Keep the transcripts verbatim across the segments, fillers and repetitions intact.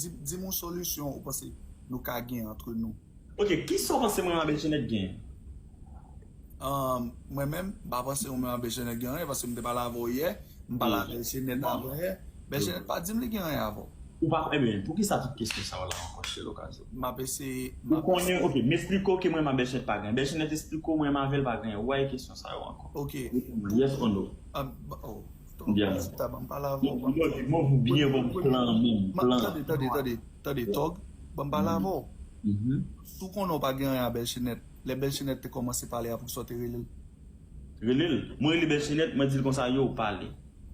Di, di m yon solisyon ou panse nou ka gen antre nou. Ok, kisa w panse mwen ak Bèlchenèt genyen? Um, mwen menm, m pa panse mwen menm ak Bèlchenèt gen anyen, paske m te pale avè w yè, m pale avè Bèlchenèt avan yè. Bèlchenèt pa di m li gen anyen avè w. Ou pa, ebyen, poukisa tout kesyon sa yo la ankò, Chelo Kazo? M ap eseye. Ou konnen, ok, m esplike w ke mwen ak Bèlchenèt pa gen anyen. Bèlchenèt esplike w mwen avè l pa gen anyen. Why kesyon sa yo ankò? Ok. Yes or no? Um, oh, Byen. Chita ban m pale avè w. Bon, bon, bon, byen, bon, plan, bon, plan. Tande, tande, tande, tande, Tòg, ban m pale avè w. Mhm. Si w konnen w pa gen anyen ak Bèlchenèt, lè Bèlchenèt te kòmanse pale a, poukisa w te rele l? Rele l. Mwen rele Bèlchenèt, mwen di l konsa, yo, pale.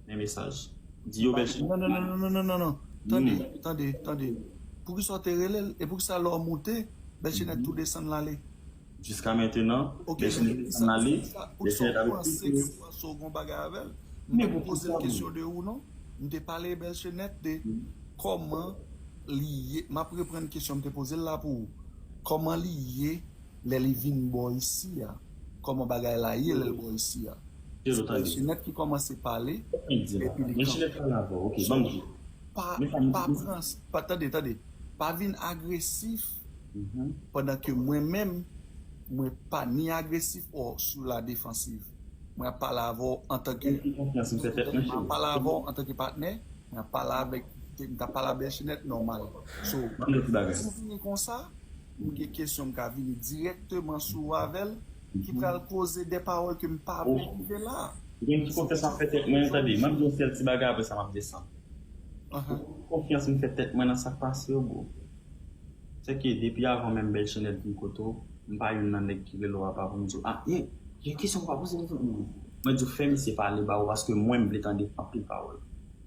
Men mesaj. Di yo Bèlchenèt. Non, non, non, non, non, non, non, non. Tande, tande, tande. Poukisa w te rele l? E poukisa lè w moute, Bèlchenèt tou desann l ale? Jiska mentenan, Ok, Bèlchenèt sa, desann ale. sa, poukisa Bèlchenèt w ap panse ke w panse w gen yon bagay avè l? M pa te poze l kesyon de ou, non. M te pale Bèlchenèt de kòman li ye. M ap reprann kesyon m te poze l la pou ou. Kòman li ye lè li vin bò isi a? Kòman bagay la ye lè l bò isi a? Chelo, tande. Bèlchenèt ki kòmanse pale, Mwen di la. epi li Bèlchenèt pale avè w. Ok, ban m di. Pa, Men sa m pa di. Pran, pa, tande, tande. Pa vin agresif Mhm. pandan ke mwen menm, mwen pa ni agresif ou sou la defansiv. Mwen ap pale avè w antanke Mwen fè konfyans, mwen fè tèt mwen Mwen ap pale avè w antanke patnè, mwen ap pale avèk, m t ap pale a Bèlchenèt nòmal. So, Ban m di yon ti bagay. Si w vini konsa, m gen kesyon m ka vini dirèkteman sou ou avè l, ki pral koze de pawòl ke m pa vle rive la. Gen ti konfyans m ap fè tèt mwen, tande. M ap di yon sèl ti bagay, apre sa m ap desann. Ahan. Konfyans m fè tèt mwen nan sa k pase yo, bro. Se ke depi avan menm Bèlchenèt vin kote w, m pa youn nan nèg ki rele w apa pou m di w, ah, ye, gen kesyon w pa poze m. Mwen di w fè misye pale ba ou paske mwen m vle tande anpil pawòl.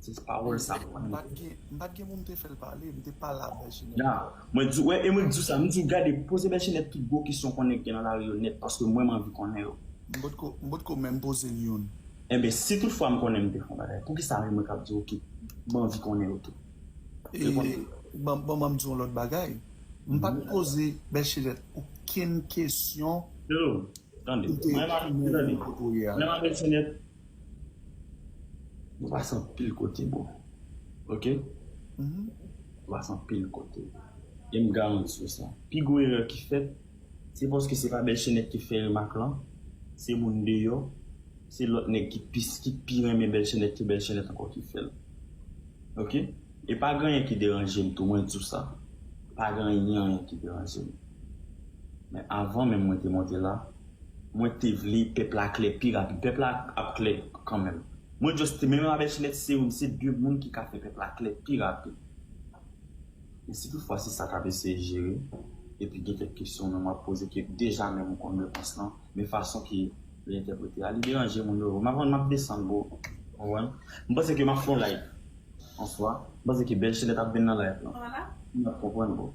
Se pawòl sa mwen. M pa t gen, m pa t gen pou m te fè l pale, m te pale a Bèlchenèt. Ya, mwen di w, wè, e mwen di w sa, m di w gade, poze Bèlchenèt tout gwo kesyon konnen gen nan lari yo nèt, paske mwen m anvi konnen yo. M potko, m potko menm poze l youn. Enben, si toutfwa m konnen m te fè yon bagay, poukisa menm mwen k ap di w, ok, m anvi konnen yo tou? E, ban, ban, ban m di yon lòt bagay. M pa t poze Bèlchenèt okenn kesyon. Yo, tande. Ou te Mwen pa, mwen tande. Kote w ye a. Mwen pa Bèlchenèt. Nou pase anpil kote, bro. Ok? Mhm. Nou pase anpil kote. E m garanti w sa. Pi gwo erè ki fèt, se paske se pa Bèlchenèt ki fè remak lan, se moun deyò, se lòt nèg ki pi, ki pi renmen Bèlchenèt ke Bèlchenèt ankò ki fè l. Ok? E pa gen anyen ki deranje m tou, mwen di w sa. Pa gen anyen, anyen ki deranje m. Men avan menm mwen te monte la, mwen te vle pèp la klè pi rapid. Pèp la ap klè kanmenm. Mwen just te menm avèk Bèlchenèt, se youn, se de moun ki ka fè pèp la klè pi rapid. E si toutfwa se sa k ap eseye jere, epi gen kèk kesyon menm w ap poze ke deja menm ou konn repons lan, men fason ke li entèprete a, li deranje moun yo. M ap, m ap desann, bro. Ou konprann? M panse ke m ap fè yon live. An swa, m panse ke Bèlchenèt ap vin nan live lan. M ap konprann, bro.